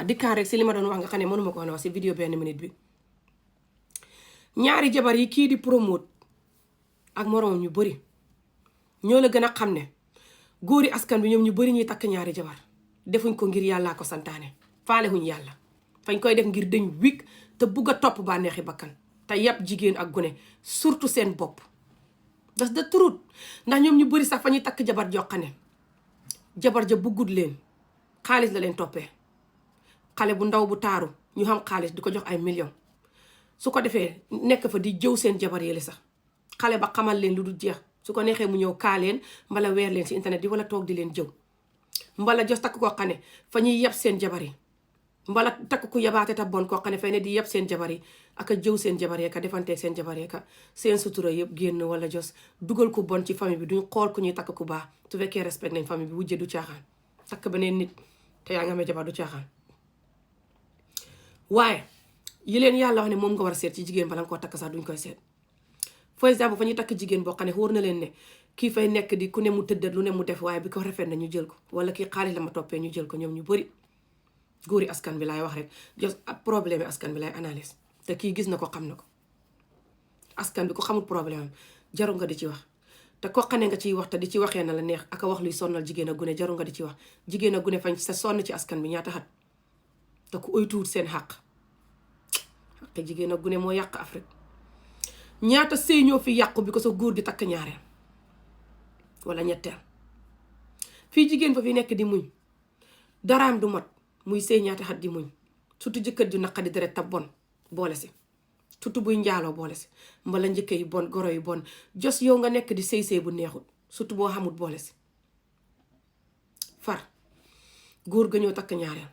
dikkaat rek si li ma doon wax nga xam ne mënuma ko woon wax si vidéo benn minute bi. ñaari jabar yi kii di promote ak moroom ñu bari ñoo la gën a xam ne góori askan bi ñoom ñu bari ñuy takk ñaari jabar defuñ ko ngir yàllaa ko santaane faalewuñ yàlla fañ koy def ngir dañ wig te bugg a topp bànneexi bakkan te yàpp jigéen ak gune surtout seen bopp. das da turut ndax ñoom ñu bari sax fa ñuy takk jabar joxane jabar ja buggut leen xaalis la leen toppee xale bu ndaw bu taaru ñu xam xaalis di ko jox ay millions su ko defee nekk fa di jëw seen jabar yële sax xale ba xamal leen lu dul jeex su ko neexee mu ñëw kaa leen mbala weer leen si internet di wala toog di leen jëw mbala jos takk koo xam ne fa ñuy yeb seen jabar yi mbala takk ku yabaate ta bon koo xam ne fay ne di yeb seen jabar yi ak a jëw seen jabar yi ka defanteeg seen jabar yi ka seen sutura yëpp génn wala jos dugal ku bon ci famille bi duñ xool ku ñuy takk ku baax su fekkee respect nañ famille bi wujje du caaxaan takk beneen nit te yaa nga amee jabar du caaxaan. waaye yi leen yàlla wax ne moom nga war a seet ci jigéen bala nga koo takk sax duñ koy seet. for exemple fa ñuy takk jigéen boo xam ne wóor na leen ne kii fay nekk di ku ne mu tëddat lu ne mu def waaye bi ko rafet na ñu jël ko wala kii xaalis la ma toppee ñu jël ko ñoom ñu bari góori askan bi laay wax rek jos ab problème askan bi lay analyse te kii gis na ko xam na ko askan bi ko xamul problème am jaru nga di ci wax te ko xane nga ciy wax te di ci waxee na la neex aka wax luy sonnal jigéen a gune jaru nga di ci wax jigéen a gune fañ sa sonn ci askan bi ñaata xat te ku oytuwut seen xàq jigéen a gune moo yàq Afrique ñaata sëy ñoo fi yàqu bi ko sa góor gi takk ñaareel wala ñetteel fii jigéen fa fi nekk di muñ daraam du mat muy sëy ñaata xat di muñ surtout jëkkër ju naqadi deret ta bon boole si surtout buy njaaloo boole si mbala njëkke yu bon goro yu bon jos yow nga nekk di sëy bu neexut surtout boo xamut boole si far góor ga ñëw takk ñaareel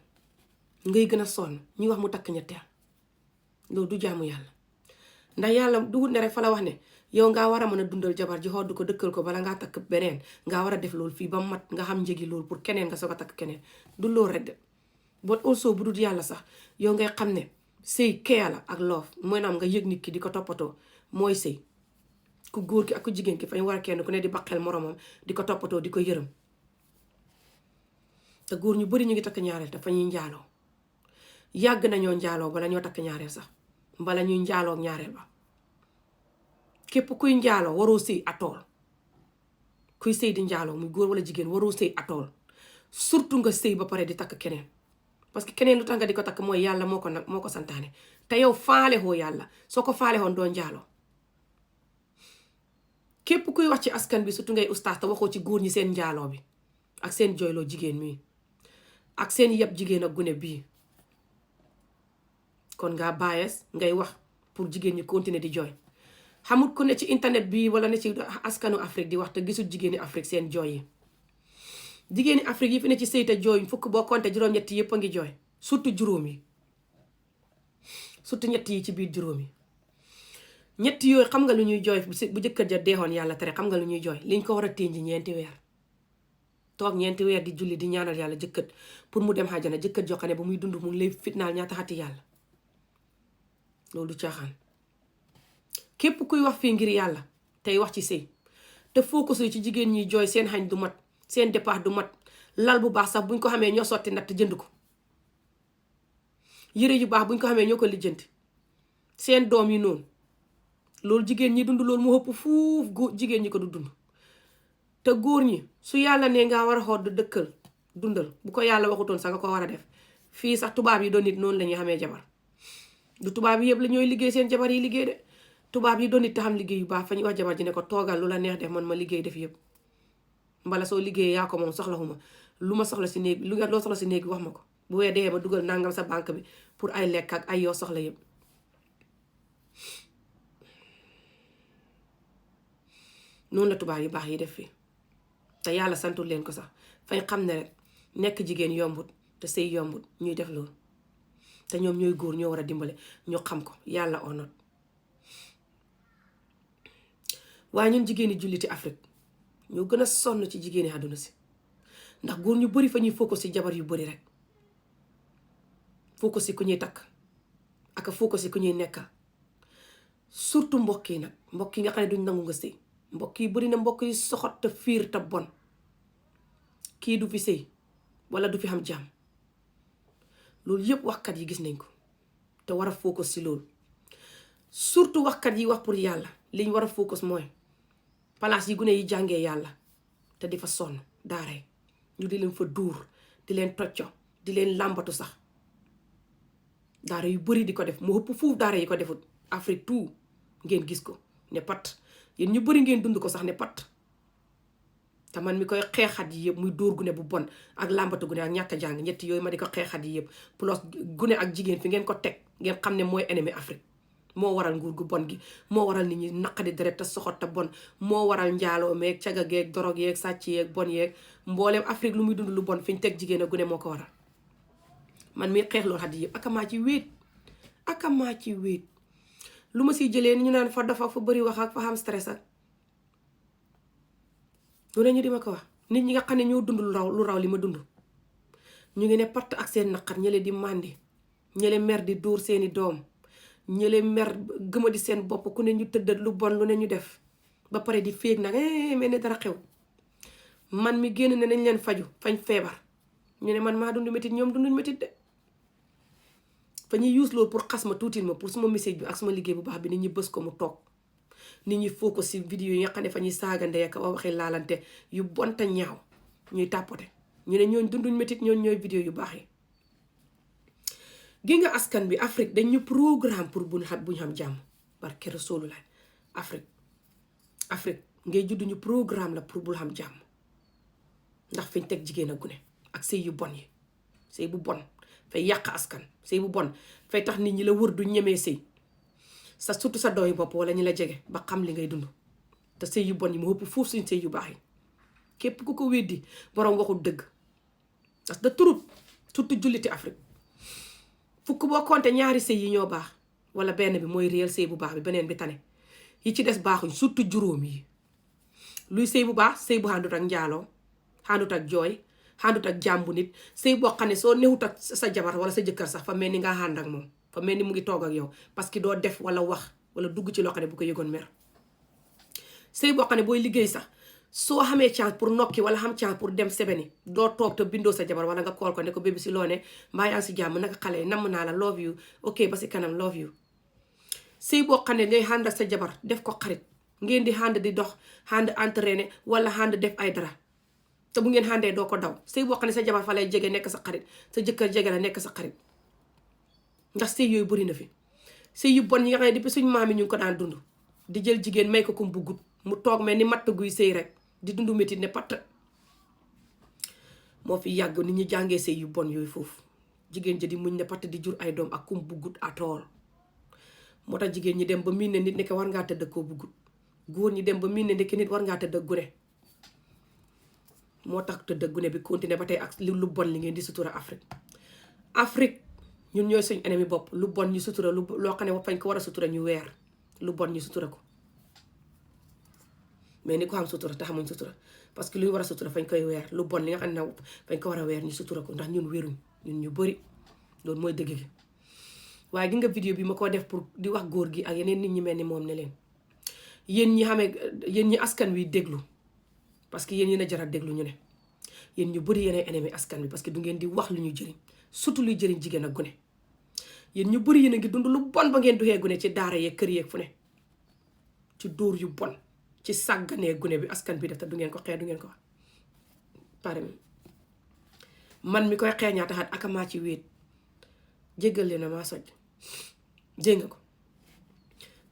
ngay gën a sonn ñuy wax mu takk ñetteel loolu du jaamu yàlla ndax yàlla dugut ne rek fa la wax ne yow ngaa war a mën a dundal jabar ji xodd ko dëkkal ko bala ngaa takk beneen ngaa war a def loolu fii ba mat nga xam njëgi loolu pour keneen nga soog a takk keneen du loolu rek de bon also bu dul yàlla sax yow ngay xam ne sëy kee la ak loof mooy naam nga yëg nit ki di ko toppatoo mooy sëy ku góor ki ak ku jigéen ki fañ war a kenn ku ne di baqel moromam di ko toppatoo di ko yërëm te góor ñu bari ñu ngi takk ñaareel te fa ñuy njaaloo yàgg nañoo njaaloo bala ñoo takk ñaareel sax mbala ñuy njaaloo ak ñaareel ba képp kuy njaaloo waroo sëy atool kuy sëy di njaaloo muy góor wala jigéen waroo sëy atool surtout nga sëy ba pare di takk keneen parce que keneen lu tax nga di ko takk mooy yàlla moo ko santaane te yow faale hoo yàlla soo ko faale hoon doo njaaloo képp kuy wax ci askan bi surtout ngay ustaas te waxoo ci góor ñi seen njaaloo bi ak seen jooyloo jigéen mii ak seen yeb jigéen ak gune bii kon nga bias ngay wax pour jigéen ñi continuer di jooy xamut ku ne ci internet bi wala ne ci askanu Afrique di wax te gisul jigéeni Afrique seen jooy yi jigéeni Afrique yi fi ne ci sëy te jooy fukk boo compté juróom-ñett yépp a ngi jooy surtout juróom yi surtout ñett yi ci biir juróom yi ñett yooyu xam nga lu ñuy jooy bu jëkkër ja deexoon yàlla tere xam nga lu ñuy jooy liñ ko war a ténji ñeenti weer toog ñeenti weer di julli di ñaanal yàlla jëkkër pour mu dem xàjjana jëkkër joo xam ne ba muy dund mu ngi lay fitnaal ñaata xati yàlla loolu du caaxaan képp kuy wax fii ngir yàlla tey wax ci sëy te focus ci jigéen ñi jooy seen xañ du mat seen dépasse du mat lal bu baax sax buñ ko xamee ñoo sotti natt jënd ko yére yu baax buñ ko xamee ñoo ko lijjanti seen doom yi noonu loolu jigéen ñi dund loolu mu ëpp fuuf jigéen ñi ko du dund te góor ñi su yàlla ne nga war a xool du dëkkal dundal bu ko yàlla waxutoon sax nga ko war a def fii sax tubaab yi doon nit noonu la ñuy xamee jabar du tubaab yi yëpp la ñooy liggéey seen jabar yi liggéey de tubaab yi doon nit te xam liggéey yu baax fa ñuy wax jabar ji ne ko toogal lu la neex def man ma liggéey def yëpp mbala soo liggéeyee yaa ko moom soxlawuma lu ma soxla si néeg loo soxla si néeg bi wax ma ko bu wee dee ma dugal nangam sa banque bi pour ay lekk ak ay yoo soxla yëpp noonu la tubaab yu baax yi def fii te yàlla santul leen ko sax fañ xam ne rek nekk jigéen yombut te sëy yombut ñuy def loolu te ñoom ñooy góor ñoo war a dimbale ñoo xam ko yàlla onot waaye ñun jigéeni julliti Afrique ñoo gën a sonn ci jigéeni àdduna si ndax góor ñu bari fa ñuy focus ci jabar yu bari rek focus ci ku ñuy takk ak focus ci ku ñuy nekkal surtout mbokk yi nag mbokk yi nga xam ne duñ nangu nga sëy mbokk yi bari na mbokk yi soxot te fiir te bon kii du fi sëy wala du fi xam jàmm loolu yëpp waxkat yi gis nañ ko te war a focus si loolu surtout waxkat yi wax pour yàlla liñ war a focus mooy palaas yi gune yi jàngee yàlla te di fa sonn daara yi ñu di leen fa duur di leen tocco di leen làmbatu sax daara yu bari di ko def mu ëpp fuuf daara yi ko defut Afrique tout ngeen gis ko ne pat yéen ñu bari ngeen dund ko sax ne pat te man mi koy xeexat yi yëpp muy dóor gune bu bon ak làmbatu gune ak ñàkk jàng ñetti yooyu ma di ko xeexat yi yëpp plus gune ak jigéen fi ngeen ko teg ngeen xam ne mooy ennemi Afrique moo waral nguur gu bon gi moo waral nit ñi naqadi deret te soxot te bon moo waral njaaloo meeg caga geeg dorog yeeg sàcc yeeg bon yeeg mbooleem Afrique lu muy dund lu bon fi ñu teg jigéen ak gune moo ko waral man mi xeex loolu xat yi yëpp akamaa ci wéet lu ma siy jëlee ñu naan fa dafa fa bëri wax ak fa xam stress ak lu ne ñu di ma ko wax nit ñi nga xam ne ñoo dund lu raw li ma dund ñu ngi ne patt ak seen naqar ñële di màndi ñële mer di dóor seeni doom ñële mer gëma di seen bopp ku ne ñu tëddat lu bon lu ne ñu def ba pare di féeg nag mel ne dara xew man mi génn ne nañ leen faju fañ feebar ñu ne man maa dund métit ñoom dunduñ métit de fa ñuy use loolu pour xas ma tuutil ma pour suma message bi ak suma liggéey bu baax bi nit ñi bës ko mu toog nit ñi focus si vidéo yi nga xam ne fa ñuy saagandee ak waxee laalante yu bonta ñaaw ñuy tàppote ñu ne ñooñ dunduñ métit ñooñ ñooy vidéo yu baax yi gi nga askan bi Afrique dañ ñu programme pour buñ xam jàmm barke Rasulullah Afrique ngay judd ñu programme la pour bul xam jàmm ndax fiñ teg jigéen a gune ak sëy yu bon yi sëy bu bon fay yàq askan sëy bu bon fay tax nit ñi la wër du ñemee sëy sa surtout sa dooy bopp wala ñi la jege ba xam li ngay dund te sëy yu bon yi mu ëpp foofu suñ sëy yu baax yi képp ku ko weddi borom waxul dëgg parce que turut surtout julliti Afrique fukk boo compté ñaari sëy yi ñoo baax wala benn bi mooy réel sëy bu baax bi beneen bi tane yi ci des baaxuñ surtout juróom yi luy sëy bu baax sëy bu àndut ak njaaloo àndut ak jooy àndut ak jàmbu nit sëy boo xam ne soo newut ak sa jabar wala sa jëkkër sax fa mel ni nga ànd ak moom fa mel ni mu ngi toog ak yow parce que doo def wala wax wala dugg ci loo xam ne bu ko yëgoon mer sëy boo xam ne booy liggéey sax soo xamee chance pour nokki wala xam chance pour dem sebeni doo toog te bindoo sa jabar wala nga kool ko ne ko bébi si loo ne mbaa yaa ngi si jàmm naka xale yi namm naa la love you ok ba si kanam love you sëy boo xam ne ngay ànd ak sa jabar def ko xarit ngeen di ànd di dox ànd entraîné wala ànd def ay dara te bu ngeen àndee doo ko daw sëy boo xam ne sa jabar fa lay jege nekk sa xarit sa jëkkër jege la nekk sa xarit ndax sëy yooyu bëri na fi sëy yu bon yi nga xam ne depuis suñu maam yi ñu ngi ko daan dund di jël jigéen may ko kum buggut mu toog mel ni matt guy sëy rek di dund métit ne patt moo fi yàgg nit ñi jàngee sëy yu bon yooyu foofu jigéen ja di muñ ne patt di jur ay doom ak kum buggut atool moo tax jigéen ñi dem ba miin ne nit nekk war ngaa tëdd koo buggut góor ñi dem ba miin ne nekk nit war ngaa tëdd gune moo tax tëdd gune bi continué ba tey ak lu bon li ngeen di sutura Afrique ñun ñooy suñ ennemi bopp lu bon ñu sutura loo xam ne fañ ko war a sutura ñu weer lu bon ñu sutura ko mais ni ko xam sutura te xamuñ sutura parce que lu ñu war a sutura fañ koy weer lu bon li nga xam ne fañ ko war a weer ñu sutura ko ndax ñun wéruñ ñun ñu bëri loolu mooy dëgg gi waaye gi nga vidéo bi ma ko def pour di wax góor gi ak yeneen nit ñi mel ni moom ne leen yéen ñi askan wi déglu parce que yéen a jar a déglu ñu ne yéen ñu bëri yeneen ennemi askan wi parce que du ngeen di wax lu ñu jëriñ surtout luy jëriñ jigéen ak gune yéen ñu bëri yéen a ngi dund lu bon ba ngeen duxee gune ci daara yeeg kër yeeg fu ne ci dóor yu bon ci sàgganee gune bi askan bi def te du ngeen ko xeex du ngeen ko wax pare man mi koy xeex ñaata xat akamaa ci wéet jéggal leen na maa soj dégg nga ko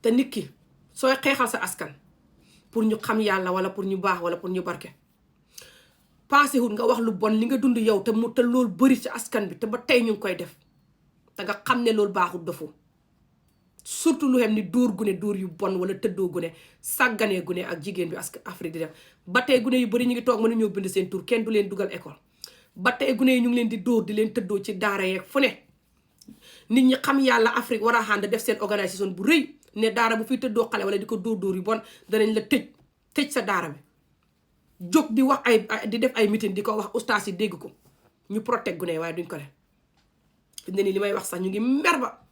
te nit ki sooy xeexal sa askan pour ñu xam yàlla wala pour ñu baax wala pour ñu barke passé wut nga wax lu bon li nga dund yow te mu te loolu bëri ci askan bi te ba tey ñu ngi koy def te nga xam ne loolu baaxul dafoo surtout lu xem ni dóor gune dóor yu bon wala tëddoo gune sàgganee gune ak jigéen bi askan Afrique di def ba tey gune yu bëri ñu ngi toog mën a ñëw bind seen tur kenn du leen dugal école ba tey gune yi ñu ngi leen di dóor di leen tëddoo ci daara yeeg fu ne nit ñi xam yàlla Afrique war a ànd def seen organisation bu rëy ne daara bu fi tëddoo xale wala di ko dóor yu bon danañ la tëj sa daara bi jóg di wax di def ay meeting di ko wax ustaas yi dégg ko ñu protect gune waaye duñ ko def fi ne nii li may wax sax ñu ngi mer ba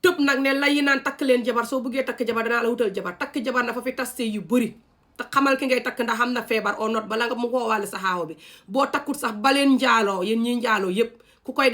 tëb nag ne la yi naan takk leen jabar soo bëggee takk jabar danaa la wutal jabar takk jabar na fa fi tas sëy yu bëri te xamal ki ngay takk ndax xam na feebar oo not bala nga mu ko wàll sa xaaw bi boo takkut sax baleen njaaloo yéen ñi njaaloo yépp ku koy def